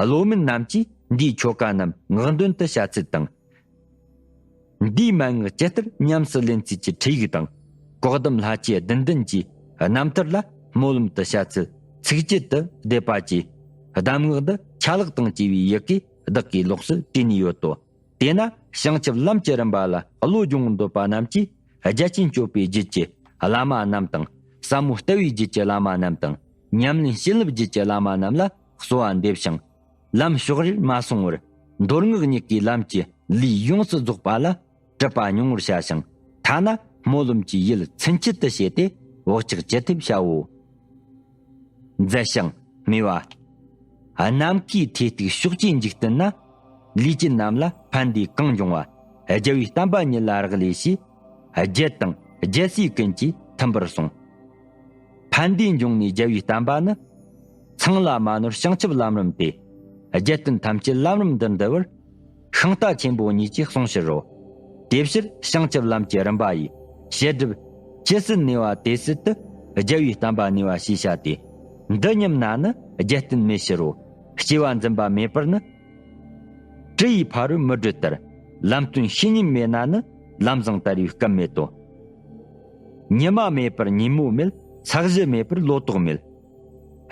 བློ་མུན་རྣམས་ཀྱིས་འདིའི་ཆོ་ག་རྣམས་ངག་འདོན་དུ་བྱ་ཚུལ་དང་། འདིའི་མན་ངག་ཇི་ལྟར་ཉམས་སུ་ལེན་ཚུལ་གྱི་ཁྲིད་ཡིག་དང་། བཀའ་གདམས་ལྷ་ཆོས་བདུན་ལྡན་གྱི་རྣམ་ཐར་ལ་སྨོན་ལམ་དུ་བྱ་ཚུལ། ཚིགས་བཅད་དུ་བསྡེབས་པ་བཅས། གདམས་ངག་འདི་ཆ་ལག་དང་བཅས་པའི་ཡི་གེ་བདག་གིས་ལོགས་སུ་བྲིས་ནས་ཡོད་དོ། དེས་ན་བྱང་ཆུབ་ལམ་གྱི་རིམ་པ་ལ་བློ་སྦྱོང་འདོད་པ་རྣམས་ཀྱིས། རྒྱ་ཆེན་སྤྱོད་པའི་རྒྱུད་ཀྱི་བླ་མ་རྣམས་དང་། ཟབ་མོ་ལྟ་བའི་རྒྱུད་ཀྱི་བླ་མ་རྣམས་དང་། ཉམས་ལེན་བྱིན་རླབས་རྒྱུད་ཀྱི་བླ་མ་རྣམས་ལ་གསོལ་བ་འདེབས་ཤིང་། ལམ་ཕྱོགས་རིས་མ་སོང་བར་མདོ་སྔགས་གཉིས་ཀའི་ལམ་གྱི་ལུས་ཡོངས་སུ་རྫོགས་པ་ལ་གྲུབ་པ་མྱོང་བར་བྱ་ཞིང་། ཐ་ན་སྨོན་ལམ་གྱི་ཡུལ་ཚུན་ཆད་དུ་བྱས་ཏེ་བག་ཆགས་ཅི་ཐུབ་བྱའོ། མཛད་ཞིང་སྨྲས་པ། ནམ་མཁའི་མཐས་གཏུགས་ཕྱོགས་བཅུའི་འཇིག་རྟེན་ན། ལས་ཅན་རྣམས་ལ་ཕན་བདེ་གང་འབྱུང་བ། རྒྱལ་བའི་བསྟན་པ་ཉིད་ལ་རག་ལས་ཞེས། རྒྱལ་དང་རྒྱལ་སྲས་ཀུན་གྱིས་མཐུན་པར་གསུངས། ཕན་བདེ་འབྱུང་ནི་རྒྱལ་བའི་བསྟན་པ་ནི། ཚངས་ལ་མ་ནོར་བྱང་ཆུབ་ལམ་རིམ་སྟེ། རྒྱལ་བསྟན་ཐམས་ཅད་ལམ་རིམ་འདིར་འདུ་བར། ཤིང་རྟ་ཆེན་པོ་ཉིད་ཀྱིས་གསུངས་ཕྱིར་རོ། དེ་ཕྱིར་བྱང་ཆུབ་ལམ་གྱི་རིམ་པ་ཡི། བྱེད་སྒྲུབ་ཇི་སྲིད་གནས་པ་དེ་སྲིད་དུ། རྒྱལ་བའི་བསྟན་པ་གནས་པ་ཞེས་བྱ་སྟེ། འདི་ཉམས་ན་ནི་རྒྱལ་བསྟན་མེད་ཕྱིར་རོ། སྐྱེ་བ་འཛིན་པ་མེད་པར་ནི། དྲི་ཡི་ཕ་རོལ་མུ་སྦྲུལ་ལྟར། ལམ་སྟོན་བཤེས་གཉེན་མེད་ན་ནི། ལམ་བཟང་དར་བའི་སྐབས་མེད་དོ། ཉི་མ་མེད་པར་ཉིན་མོ་མེད། ས་གཞི་མེད་པར་ལོ་ཏོག་མེད།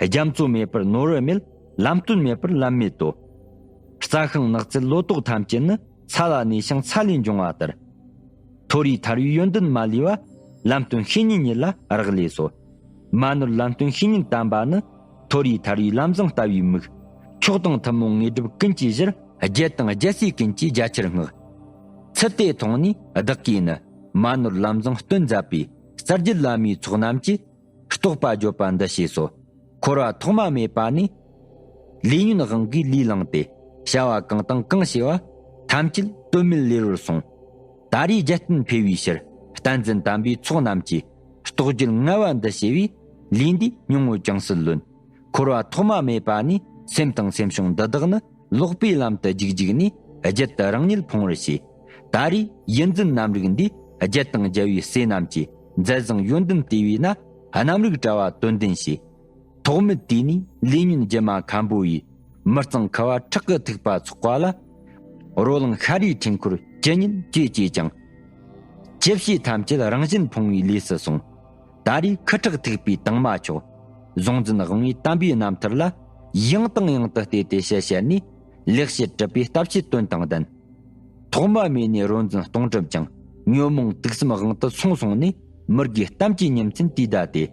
རྒྱ་མཚོ་མེད་པར་ནོར་བུ་མེད། ལམ་སྟོན་མེད་པར་ལམ་མེད་དོ། རྩྭ་ཤིང་ནགས་ཚལ་ལོ་ཏོག་ཐམས་ཅད་ནི། ས་ལ་གནས་ཤིང་ས་ལས་འབྱུང་བ་ལྟར། མཐོ་རིས་ཐར་བའི་ཡོན་ཏན་མ་ལུས་པ། ལམ་སྟོན་བཤེས་གཉེན་ཉིད་ལ་རག་ལས་སོ། མ་ནོར་ལམ་སྟོན་བཤེས་གཉེན་དམ་པ་ནི། མཐོ་རིས་ཐར་བའི་ལམ་བཟང་ལྟ་བུའི་མིག། མཆོག་དང་ཐུན་མོང་དངོས་གྲུབ་ཀུན་གྱི་གཞིར། རྒྱལ་དང་རྒྱལ་སྲས་ཀུན་གྱི་རྒྱ་ཆེར་བསྔགས། ཚུལ་དེ་མཐོང་ནས་བདག་གིས་ནི། མ་ནོར་ལམ་བཟང་སྟོན་མཛད་པའི། རྩ་བརྒྱུད་བླ་མའི་ཚོགས་རྣམས་ཀྱིས། རྟོགས་པ་བརྗོད་པ་འདི་ཞེས་སོ། འཁོར་བ་ཐོག་མ་མེད་པ་ནས། ལས་ཉོན་དབང་གིས་ལུས་བླངས་ཏེ། བྱ་བ་གང་དང་གང་བྱས་པ། ཐམས་ཅད་དོན་མེད་ལེ་རོར་སོང་། ད་རེས་རྒྱལ་བསྟན་འཕེལ་བའི་ཕྱིར། བསྟན་འཛིན་དམ་པའི་ཚོགས་རྣམས་ཀྱིས། རྟོགས་བརྗོད་ངལ་བ་འདི་བྱས་པས། ལུས་འདིའི་སྙིང་པོ་ཅུང་ཟད་ལོན། འཁོར་བ་ཐོག་མ་མེད་པ་ནས། སེམས་དང་སེམས་བྱུང་འདི་དག་ནི། ལོག་པའི་ལམ་དུ་རྒྱུག་རྒྱུག་ནས། རྒྱུད་དུ་རང་ཉིད་ཕུང་བར་བྱས། ད་རེས་ཡིད་འཛིན་རྣམ་རིག་འདིས། རྒྱལ་དང་རྒྱལ་བའི་སྲས་རྣམས་ཀྱི། མཛད་བཟང་ཡོན་ཏན་དེ་བས་ན། རྣམ་རིག་དྲ་བ་དོན་ལྡན་བྱས། ཐོག་མེད་དུས་ནས་ལས་ཉོན་སྒྱུ་མ་མཁན་པོ་ཡིས། མི་གཙང་ཁུ་བ་ཁྲག་གི་ཐིགས་པ་ཚོགས་པ་ལ། རོ་ལངས་ཤ་རུས་ཕྲེང་འཁོར་ཇི་སྙེད་ཅི་སྐྱེས་ཀྱང་། ཅི་བྱས་ཐམས་ཅད་རང་བཞིན་ཕུང་བའི་ལས་སུ་སོང་། ད་རེས་ཁུ་ཁྲག་ཐིགས་པའི་དྭངས་མ་མཆོག། གཟུང་འཛིན་དབང་བའི་དམ་པའི་རྣམ་ཐར་ལ། ཡང་དང་ཡང་དུ་བལྟས་ཏེ་ཞལ་བཤད་ནས། ལེགས་བཤད་གྲུབ་པའི་ལྟ་བྱེད་དོན་དང་ལྡན། ཐོག་མ་མེད་ནས་རོ་འཛིན་སྟོང་གྲུབ་ཀྱང་། ཉོན་མོངས་དུག་གསུམ་དབང་དུ་སོང་སོང་ནས། མི་དགེ་གཏམ་གྱི་ཉིན་མཚན་དུས་ད་དེ།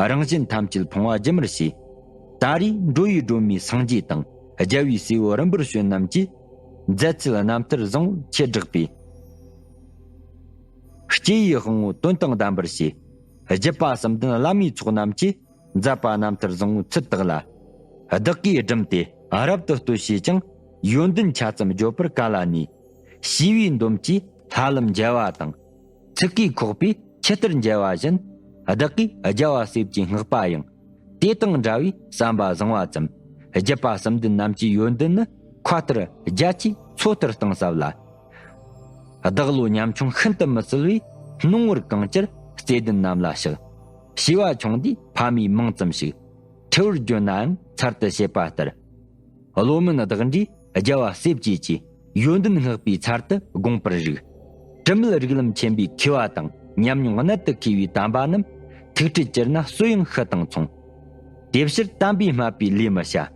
རང་བཞིན་ཐམས་ཅད་ཕུང་བ་སྒྱུ་མར་བྱས། ད་རེས་འགྲོ་བའི་སྒྲོན་མེ་སངས་རྒྱས་དང་། རྒྱལ་བའི་སྲས་པོ་རིན་པོ་ཆེ་རྣམས་ཀྱིས། མཛད་ཚུལ་རྣམ་ཐར་བཟང་པོ་ཆེ་བསྒྲགས་པའི། སྐྱེ་བའི་དབང་པོ་དོན་དང་ལྡན་པར་བྱས། བརྒྱུད་པ་གསུམ་ལྡན་བླ་མའི་ཚོགས་རྣམས་ཀྱིས། མཛད་པ་རྣམ་ཐར་བཟང་པོའི་ཚུལ་དག་ལ། བདག་གིས་བསྒྲིམས་ཏེ་རབ་ཏུ་བསྟོད་བྱས་ཀྱང་། ཡོན་ཏན་ཆ་ཙམ་བརྗོད་པར་ག་ལ་ནུས། ཞི་བའི་འདོམས་ཀྱིས་ལྷ་ལམ་མཇལ་བ་དང་། ཚིག་གིས་ཁོག་པའི་ཆུ་གཏེར་མཇལ་བ་བཞིན། བདག་གིས་རྒྱལ་བ་སྲས་ཀྱི་བསྔགས་པ་ཡང་། དེ་དང་འདྲ་བའི་བསམ་པ་བཟང་བ་ཙམ། བརྒྱུད་པ་གསུམ་ལྡན་རྣམས་ཀྱི་ཡོན་ཏན་ནི། མཁའ་ལྟར་རྒྱ་ཆེའི་མཚོ་ལྟར་གཏིང་ཟབ་ལ། བདག་བློ་ཉམ་ཆུང་ཤིན་ཏུ་མི་གསལ་བས། སྣང་ངོར་གང་ཅིར་བརྩེ་ལྡན་རྣམས་ལ་གཤེགས། བྱིས་པ་ཆུང་དུས་ཕ་མས་མིང་ཙམ་ཞིག། ཁྲེལ་བར་བརྗོད་ནའང་ཚར་དུ་བྱེད་པ་ལྟར། བློ་དམན་བདག་འདྲས་རྒྱལ་བ་སྲས་བཅས་ཀྱི། ཡོན་ཏན་བསྔགས་པའི་ཚར་དུ་དགོངས་པར་རིགས། དྲི་མེད་རིགས་ལམ་ཆེན་པོའི་མཁས་པ་དང་། ཉམས་མྱོང་གནད་དུ་མཁས་པའི་དམ་པ་རྣམས། ཐུགས་ཁྲོས་གྱུར་ན་གསོ་ཡང་ཤི་དང་མཚུངས། དེ་ཕྱིར་དམ་པས་སྨྲས་པའི་ལས་མི་བྱ།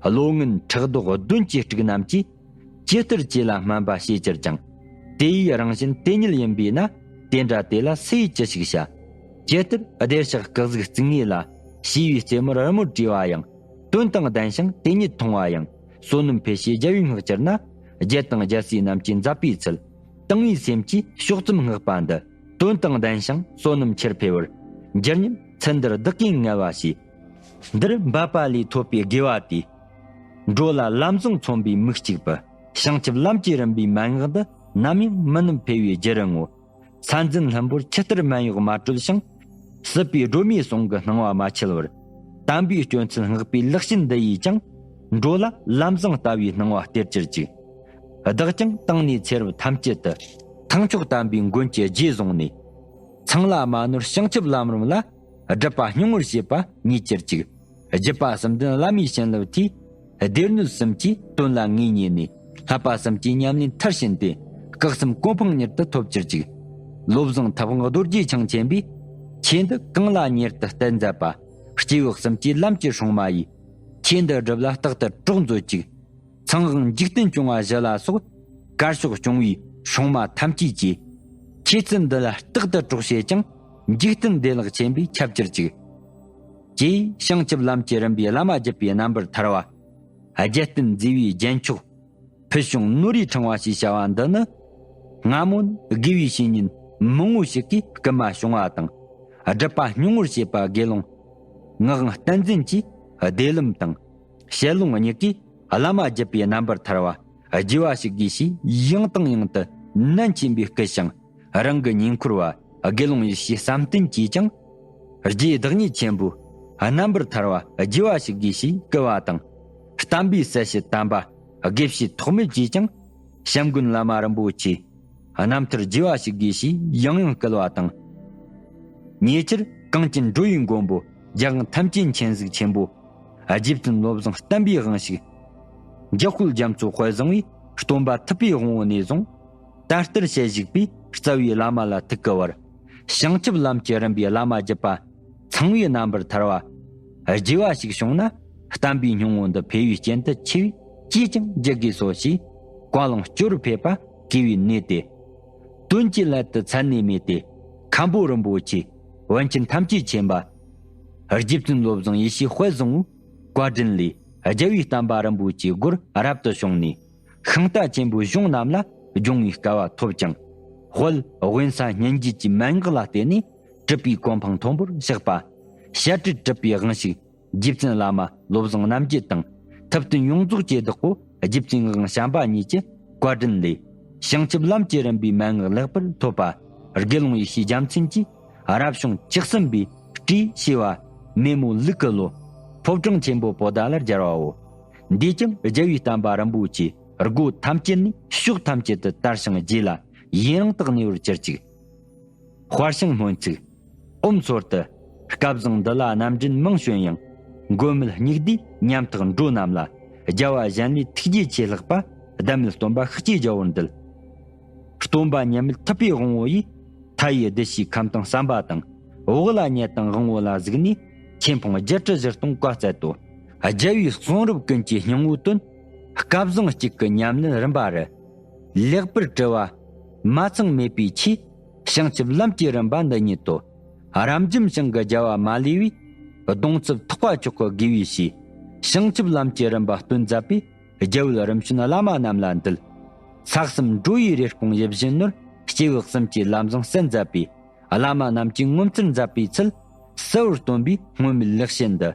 བློ་ངན་ཕྲག་དོག་གདོན་གྱིས་དཀྲུགས་རྣམས་ཀྱིས། ཇི་ལྟར་བྱས་ལ་སྨན་པ་བྱེད་གྱུར་ཀྱང་། དེ་ཡི་རང་བཞིན་དེ་ཉིད་ཡིན་པས་ན། དེ་འདྲ་དེ་ལ་སུ་ཡིས་ཅི་ཞིག་བྱ། ཇི་ལྟར་བདེར་གཤེགས་སྐུ་གཟུགས་བརྩིགས་ངེས་ལ། ཞི་བའི་རྩེ་མོར་རི་མོར་བྲིས་པ་ཡང་། དོན་དང་ལྡན་ཞིང་དེ་ཉིད་མཐོང་བ་ཡང་། བསོད་ནམས་འཕེལ་ཞེས་རྒྱལ་བས་བསྔགས་གྱུར་ན། རྒྱལ་དང་རྒྱལ་སྲས་རྣམས་ཀྱི་མཛད་པའི་ཚུལ། དང་བའི་སེམས་ཀྱིས་ཕྱོགས་ཙམ་བསྔགས་པ་འདི། དོན་དང་ལྡན་ཞིང་བསོད་ནམས་ཆེར་འཕེལ་བར། འགྱུར་སྙམ་ཚུལ་འདིར་བདག་གིས་ངལ་བ་བྱས། འདིར་འབད་པ་ལས་ཐོབ་པའི་དགེ་བ་དེས། འགྲོ་ལ་ལམ་བཟང་མཚོན་པའི་མིག་གཅིག་པུ། བྱང་ཆུབ་ལམ་གྱི་རིམ་པའི་མན་ངག་འདི། ནམ་ཡང་མི་ནུབ་འཕེལ་བའི་རྒྱུ་རུ་བསྔོ། ས་འཛིན་ལྷུན་པོར་ཆུ་གཏེར་སྨན་གཡོགས་མ་བྲོལ་ཞིང་། སྲིད་པའི་སྒྲོན་མེ་ཟུང་གི་སྣང་བ་མ་འཆལ་བར། དམ་པའི་སྤྱོད་ཚུལ་བསྔགས་པའི་ལེགས་བཤད་འདི་ཡིས་ཀྱང་། འགྲོ་ལ་ལམ་བཟང་ལྟ་བའི་སྣང་བ་སྟེར་གྱུར་ཅིག། བདག་ཀྱང་དེང་ནས་ཚེ་རབས་ཐམས་ཅད་དུ། ཐེག་མཆོག་དམ་པའི་མགོན་གྱི་རྗེས་བཟུང་ནས། ཚངས་ལ་མ་ནོར་བྱང་ཆུབ་ལམ་རིམ་ལ། སྒྲུབ་པ་སྙིང་པོར་བྱེད་པ་ཉིད་གྱུར་ཅིག། བརྒྱུད་པ་གསུམ་ལྡན་བླ་མའི་བྱིན་རླབས་ཀྱིས། སྡེ་སྣོད་གསུམ་གྱི་དོན་ལ་ངེས་རྙེད་ནས། བསླབ་པ་གསུམ་གྱི་ཉམས་ལེན་མཐར་ཕྱིན་ཏེ། སྐུ་གསུམ་གོ་འཕང་མྱུར་དུ་ཐོབ་གྱུར་ཅིག། བློ་བཟང་ཐབས་དབང་རྡོ་རྗེ་འཆང་ཆེན་པོས། ཆོས་འདི་གང་ལ་མྱུར་དུ་གཏད་མཛད་པ། སྐྱེས་བུ་གསུམ་གྱི་ལམ་གྱི་སྲུང་མ་ཡིས། ཆོས་འདི་སྒྲུབ་ལ་རྟག་ཏུ་གྲོགས་མཛོད་ཅིག། ཚངས་དབང་འཇིག་རྟེན་སྐྱོང་བ་བཞི་ལ་སོགས། དཀར་ཕྱོགས་སྐྱོང་བའི་སྲུང་མ་ཐམས་ཅད་ཀྱིས། ཁྱེད་ཚུལ་འདི་ལ་རྟག་ཏུ་གྲོགས་བྱེད་ཅིང་། འཇིག་རྟེན་བདེ་བླག་ཆེན་པོས་ཁྱབ་གྱུར་ཅིག། ཅེས་བྱང་ཆུབ་ལམ་གྱི་རིམ་པའི་བླ་མ་བརྒྱུད་པའི་རྣམ་པར་ཐར་བ། རྒྱལ་བསྟན་མཛེས་པའི་རྒྱན་མཆོག། ཕུལ་བྱུང་ནོར་བུའི་ཕྲེང་བ་ཞེས་བྱ་བ་འདི་ནི། སྔ་མོ་ནས་དགེ་བའི་བཤེས་གཉེན་མང་བོ་ཞིག་གིས་སྐུལ་མ་བྱུང་བ་དང་། སྒྲུབ་པ་སྙིང་པོར་བྱེད་པ་དགེ་སློང་ངག་དབང་བསྟན་འཛིན་གྱིས་བདེ་ལམ་དང་། ཞལ་ལུང་གཉིས་ཀྱིས་བླ་མ་བརྒྱུད་པའི་རྣམ་པར་ཐར་བ། རྒྱས་པ་ཞིག་དགོས་ཞེས་ཡང་དང་ཡང་དུ་ནན་ཆེན་པོས་བསྐུལ་ཞིང་། རང་གི་ཉེ་འཁོར་བ་དགེ་སློང་ཡེ་ཤེས་བསམ་གཏན་གྱིས་ཀྱང་། རྗེ་བདག་ཉིད་ཆེན་པོའི་རྣམ་པར་ཐར་བ་རྒྱས་པ་ཞིག་དགོས་ཞེས་བསྐུལ་བ་དང་། བསྟན་པའི་གསལ་བྱེད་དམ་པ་དགེ་བཤེས་ཐོགས་མེད་ཀྱིས་ཀྱང་། བྱམས་མགོན་བླ་མ་རིན་པོ་ཆེའི་རྣམ་ཐར་རྒྱས་པ་ཞིག་དགོས་ཞེས་ཡང་ཡང་བསྐུལ་བ་དང་། ཉེ་ཆར་གངས་ཅན་འགྲོ་བའི་མགོན་པོ་རྒྱལ་དབང་ཐམས་ཅད་མཁྱེན་གཟིགས་ཆེན་པོ་རྗེ་བཙུན་བློ་བཟང་བསྟན་པའི་དབང་ཕྱུག་འཇམ་དཔལ་རྒྱ་མཚོ་དཔལ་བཟང་བས་སྟོན་པ་ཐུབ་པའི་དབང་པོ་ནས་བཟུང་དར་སྟར་བྱེད་བཞུགས་པའི་རྩ་བའི་བླ་མ་ལ་ཐུག་གི་བར། བྱང་ཆུབ་ལམ་གྱི་རིམ་པའི་བླ་མ་བརྒྱུད་པ་ཚངས་པའི་རྣམ་པར་ཐར་བ་རྒྱས་པ་ཞིག་བྱུང་ན། བསྟན་པའི་སྙིང་པོ་འདི་འཕེལ་བའི་རྐྱེན་དུ་ཆེ་བས་ཅིས་ཀྱང་བགྱི་དགོས་སོ་ཞེས་བཀའ་ལུང་སྤྱོད་རུ་ཕེབས་པ་གུས་པས་ནོས་ཏེ། དོན་གྱི་སླད་དུ་ཚད་ནས་མེད་དེ། མཁན་པོ་རིན་པོ་ཆེ་པཎ་ཆེན་ཐམས་ཅད་མཁྱེན་པ་རྗེ་བཙུན་བློ་བཟང་ཡེ་ཤེས་དཔལ་བཟང་པོའི་བཀའ་དྲིན་ལས། རྒྱལ་བའི་བསྟན་པ་རིན་པོ་ཆེའི་སྒོར་རབ་ཏུ་བྱུང་ནས། ཤིང་རྟ་ཆེན་པོའི་གཞུང་རྣམས་ལ་སྦྱོང་བའི་སྐལ་བ་ཐོབ་ཅིང་། དཔལ་དབེན་ས་སྙན་བརྒྱུད་ཀྱི་མན་ངག་ལ་བརྟེན་ནས་གྲུབ་པའི་གོ་འཕང་མཐོན་པོར་གཤེགས་པ། བཤད་གྲྭའི་གྲུབ་པའི་དབང་ཕྱུག་རྗེ་བཙུན་བླ་མ་བློ་བཟང་རྣམ་རྒྱལ་དང་། ཐུབ་བསྟན་ཡོངས་རྫོགས་ཀྱི་བདག་པོ་རྗེ་བཙུན་ངག་དབང་བྱམས་པ་གཉིས་ཀྱི་བཀའ་དྲིན་ལས། བྱང་ཆུབ་ལམ་གྱི་རིམ་པའི་མན་ངག་ལེགས་པར་ཐོབ་པ། དགེ་སློང་ཡེ་ཤེས་རྒྱལ་མཚན་གྱིས་རབ་བྱུང་བཅུ་གསུམ་པའི་སྤྲེའུ་བྱེ་བ་མེ་མོ་ལུག་གི་ལོ། ཕོ་བྲང་ཆེན་པོ་པོ་ཏ་ལ་སྦྱར་བའོ། འདིས་ཀྱང་རྒྱལ་བའི་བསྟན་པ་རིན་པོ་ཆེ་སྒོ་ཐམས་ཅད་ནས་ཕྱོགས་ཐམས་ཅད་དུ་དར་ཞིང་རྒྱས་ལ་ཡུན་རིང་དུ་གནས་པར་གྱུར་ཅིག། དཔར་ཤིང་སྨོན་ཚིག། ཨོཾ་སོར་དུ། སྐལ་བཟང་འདི་ལ་རྣམ་འདྲེན་མང་བྱོན་ཡང་། མགོན་མེད་སྙིགས་ཟླའི་ཉམ་ཐག་འགྲོ་རྣམས་ལ། རྒྱལ་བ་གཞན་ལས་ཐུགས་རྗེ་ཆེ་ལྷག་པ། ཟླ་མེད་སྟོན་པ་ཤཱཀྱའི་རྒྱལ་པོར་འདུད། སྟོན་པ་མཉམ་མེད་ཐུབ་པའི་དབང་པོ་ཡིས། མཐའ་ཡས་གདུལ་བྱའི་ཁམས་དང་བསམ་པ་དང་། འོག་ལ་ཉལ་དང་དབང་པོ་ལ་གཟིགས་ནས། ཆོས་འཕང་བརྒྱད་ཁྲི་བཞི་སྟོང་བཀའ་སྩལ་ཏོ། རྒྱལ་བའི་གསུང་རབ་ཀུན་གྱི་སྙིང་པོའི་དོན། སྐལ་བཟང་གཅིག་གི་ཉམས་ལེན་རིམ་པ་རུ། ལེགས་པར་དྲིལ་བ་མ་ཚང་མེད་པའི་ཆེད། བྱང་ཆུབ་ལམ་གྱི་རིམ་པ་འདི་ཉིད་དོ། རབ་འབྱམས་ཞིང་གི་རྒྱལ་བ་མ་ལུས་པའི། གདུང་འཚོབ་ཐེག་པ་མཆོག་གི་དགེ་བའི་བཤེས། བྱང་ཆུབ་ལམ་གྱི་རིམ་པ་སྟོན་མཛད་པའི། རྒྱལ་བུ་རིམ་བྱོན་བླ་མ་རྣམས་ལ་འདུད། ས་གསུམ་འགྲོ་བའི་རེ་སྐོང་ཡིད་བཞིན་ནོར། སྐྱེ་བོ་གསུམ་གྱི་ལམ་བཟང་གསལ་མཛད་པའི། བླ་མ་རྣམས་ཀྱིས་ངོ་མཚར་མཛད་པའི་ཚུལ། གསལ་བོར་སྟོན་པའི་སྔོན་མེད་ལེགས་བཤད་འདི།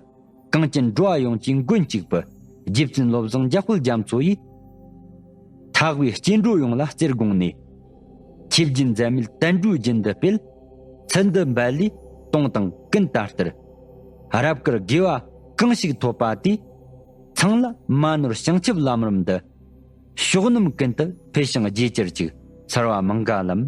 གངས་ཅན་འགྲོ་བ་ཡོངས་ཀྱི་མགོན་གཅིག་པུ། རྗེ་བཙུན་བློ་བཟང་འཇམ་དཔལ་རྒྱ་མཚོ་ཡིས། ཐེག་པའི་སྐྱེ་འགྲོ་ཡོངས་ལ་བརྩེར་དགོངས་ནས། ཆོས་བརྒྱུད་འཛད་མེད་བསྟན་འགྲོའི་རྒྱུན་དུ་སྤེལ། ཚུལ་འདི་འབད་ལས་དུང་དང་ཀུན་དར་ལྟར། རབ་དཀར་དགེ་བ་གང་ཞིག་ཐོབ་པ་དེས། ཚང་ལ་མ་ནོར་བྱང་ཆུབ་ལམ་རིམ་འདི། ཕྱོགས་རྣམས་ཀུན་ཏུ་འཕེལ་ཞིང་རྒྱས་གྱུར་ཅིག། ཚར་བ་མང་ག་ལམ།